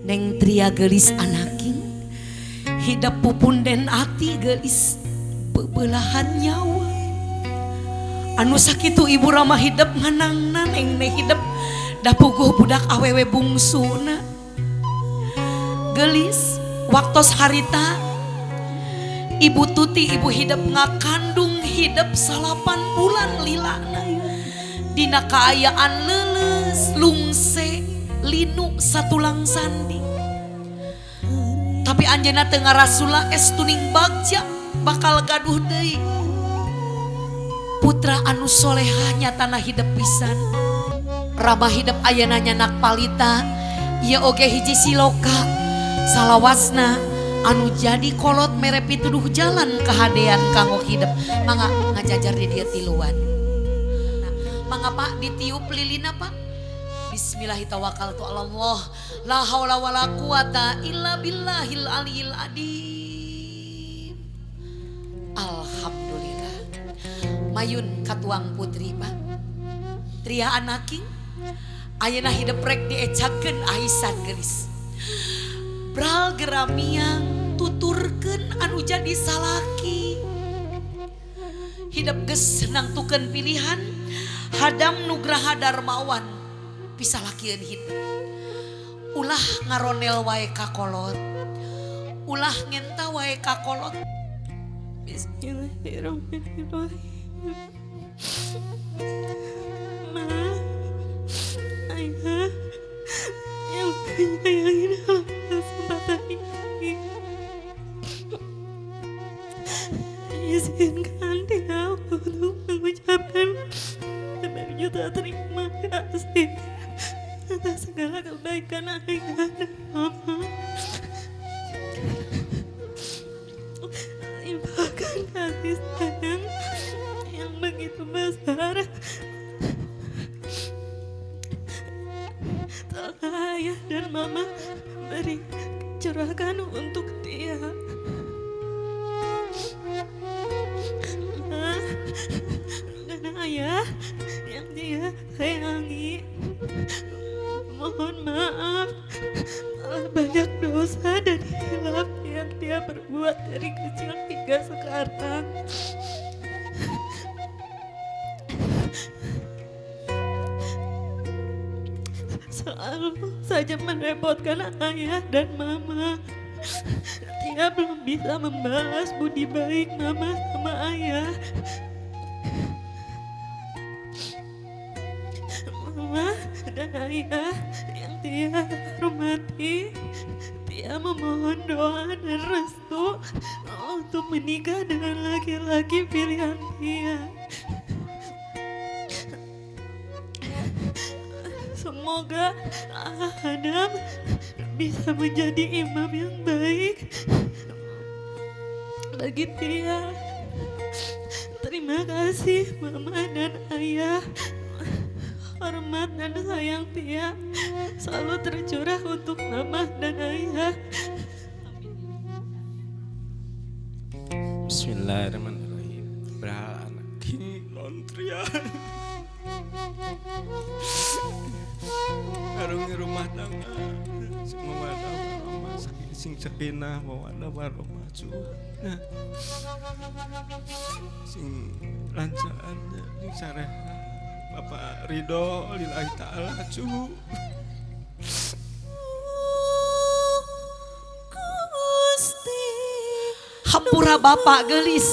Neng Tria geulis anaking hidep pupunden ati geulis bebelahan nyawa. Anu sakitu ibu rama hidep nganangna neng ne hidep da puguh budak awewe bungsuna. Geulis waktos harita ibu Tuti ibu hidep ngakandung hidep 9 bulan lilana. Dina kaayaan leuleus lungse linu satulang sandi. Tapi anjeunna teu ngarasula estuning bagja bakal gaduh deui. Putra anu solehah nyatana hidep pisan. Rama hidep ayeuna nyanak palita, ieu oge hiji siloka. Salawasna anu jadi kolot mere pituduh jalan kahadean kanggo hidep. Mangga ngajajar di dieu tiluan. Nah, mangga Pak ditiup lilina Pak. Bismillahirrahmanirrahim. Allah la haula wala quwata illa billahil aliyil adim. Alhamdulillah. Mayun katuang putri Pak. Tria anaking ayeuna hidep rek diecakeun aisan geulis. Bral geramiang tuturkeun anu jadi salaki. Hidep geus nangtukeun pilihan Hadam Nugraha Darmawan. Pisalakieun hidep. Ulah ngaronel wae ka kolot. Ulah ngenta wae ka kolot. Bismillahirrahmanirrahim. Ma, ayah yang menyayangi dalam kesempatan ini. Izinkan dia untuk mengucapkan berjuta terima kasih atas segala kebaikan ayah dan mama. Limpahkan kasih sayang yang begitu besar telah ayah dan mama beri curahkan untuk dia. Ma dan ayah yang dia sayangi, mohon maaf telah banyak dosa dan hilaf yang dia perbuat dari kecil hingga sekarang. Selalu saja merepotkan ayah dan mama. Dia belum bisa membalas budi baik mama sama ayah. Mama dan ayah yang dia hormati, dia memohon doa dan restu untuk menikah dengan laki-laki pilihan dia. Semoga Adam bisa menjadi imam yang baik bagi dia. Terima kasih mama dan ayah. Hormat dan sayang Tia selalu tercurah untuk mama dan ayah. Bismillahirrahmanirrahim. Bral anak king non Tria. Arungi rumah tangga semua ada warahmah sing sakinah mawaddah warahmah nah, sing lancar sing sareha Bapak Ridho lillahi ta'ala cu. Hampura bapak gelis,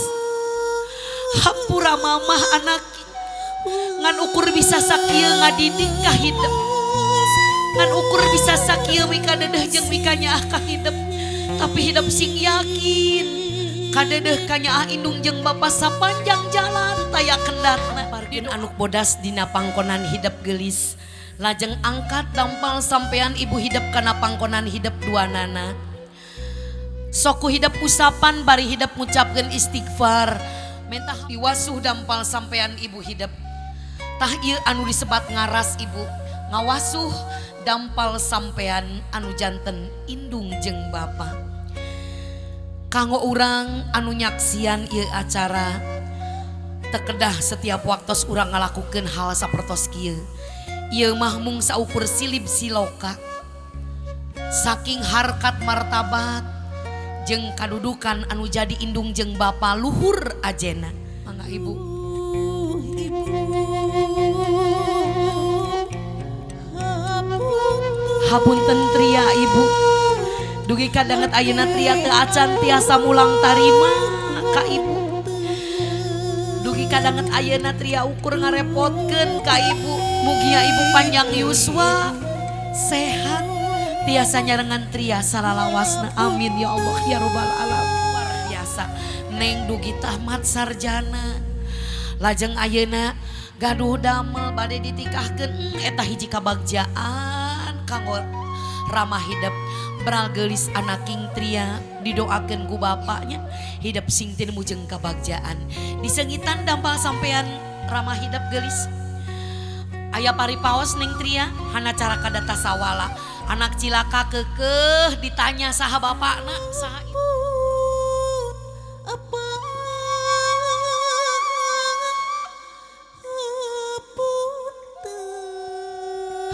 hampura mamah anak, ngan ukur bisa sakieu ngadidik ka hidep, ngan ukur bisa sakieu mika dedeh jeung mika nyaah ka hidep, tapi hidep sing yakin kadedeh ka nyaah indung jeung bapa sapanjang jalan taya kendatna. Parkeun anuk bodas dina pangkonan hidep gelis, lajeng angkat dampal sampean ibu hidep kana pangkonan hidep duanana. Soku hidep usapan bari hidep ngucapkeun istighfar, mentah diwasuh dampal sampean ibu hidep. Tah ieu anu disebat ngaras ibu, ngawasuh dampal sampean anu janten indung jeung bapa. Kanggo urang anu nyaksian ieu acara, tekedah setiap waktos urang ngalakukeun hal sapertos kieu. Ieu mah mung saukur silib siloka. Saking harkat martabat jeung kadudukan anu jadi indung jeung bapa luhur ajena. Mangga ibu. Hapunten Tria ibu. Dugi kadanget ayeuna Tria teu acan tiasa mulang tarima ka ibu. Dugi kadanget ayeuna Tria ukur ngarepotkeun ka ibu. Mugia ibu panjang yuswa, sehat, tiasa nyarengan Tria salalawasna. Amin ya Allah ya robbal alamin. Luar biasa. Neng dugi tamat sarjana. Lajeng ayeuna gaduh damel bade ditikahkeun eta hiji kabagjaan kanggo ramah hidep. Bral geulis anaking Tria didoakeun ku bapaknya hidep sing tinemu jeung kabagjaan. Disengitan dampal sampean ramah hidep geulis. Aya paripaos ning Tria hana cara kadata sawala. Anak cilaka kekeh ditanya saha bapakna saha ibu.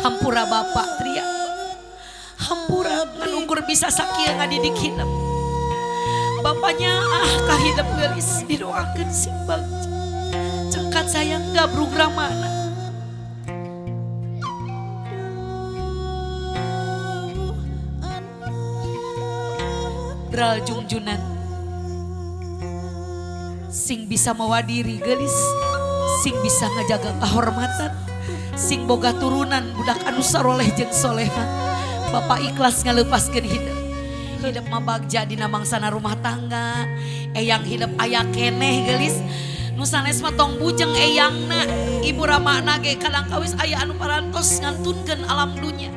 Hampura bapak Tria. Hampura ngan ukur bisa sakieu ngadidik hidep. Bapaknya ah kahidep geulis didoakeun sing bagja. Cengkat sayang gabrug ramana. Bral jungjunan sing bisa mawa diri geulis, sing bisa ngajaga kehormatan, sing boga turunan budak anu saroleh jeung soleha. Bapak ikhlas ngalepaskeun hidep. Hidep mah bagja dina mangsana rumah tangga. Eyang hidep aya keneh geulis. Nu sanes mah tong bujeng eyangna. Ibu ramana ge kadang kawis aya anu parantos ngantunkeun alam dunya.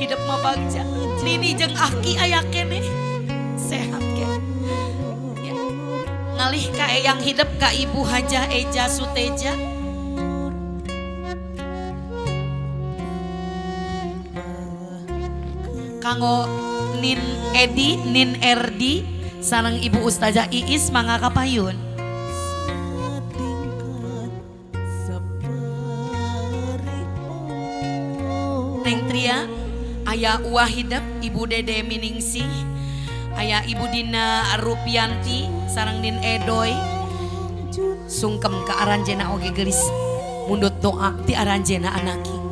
Hidep mah bagja. Nini jeung aki aya keneh. Sehat ge. Ya. Ngalih ka eyang hidep ka Ibu Hajah Eja Suteja. Kanggo Nin Edi, Nin Erdi, sareng Ibu Ustazah Iis mangga kapayun. Neng Tria, aya Uwa hidep Ibu Dede Miningsih, aya Ibu Dina Rupianti, sareng Nin Edoy. Sungkem ka aranjena oge geulis, mundut doa ti aranjena anaki.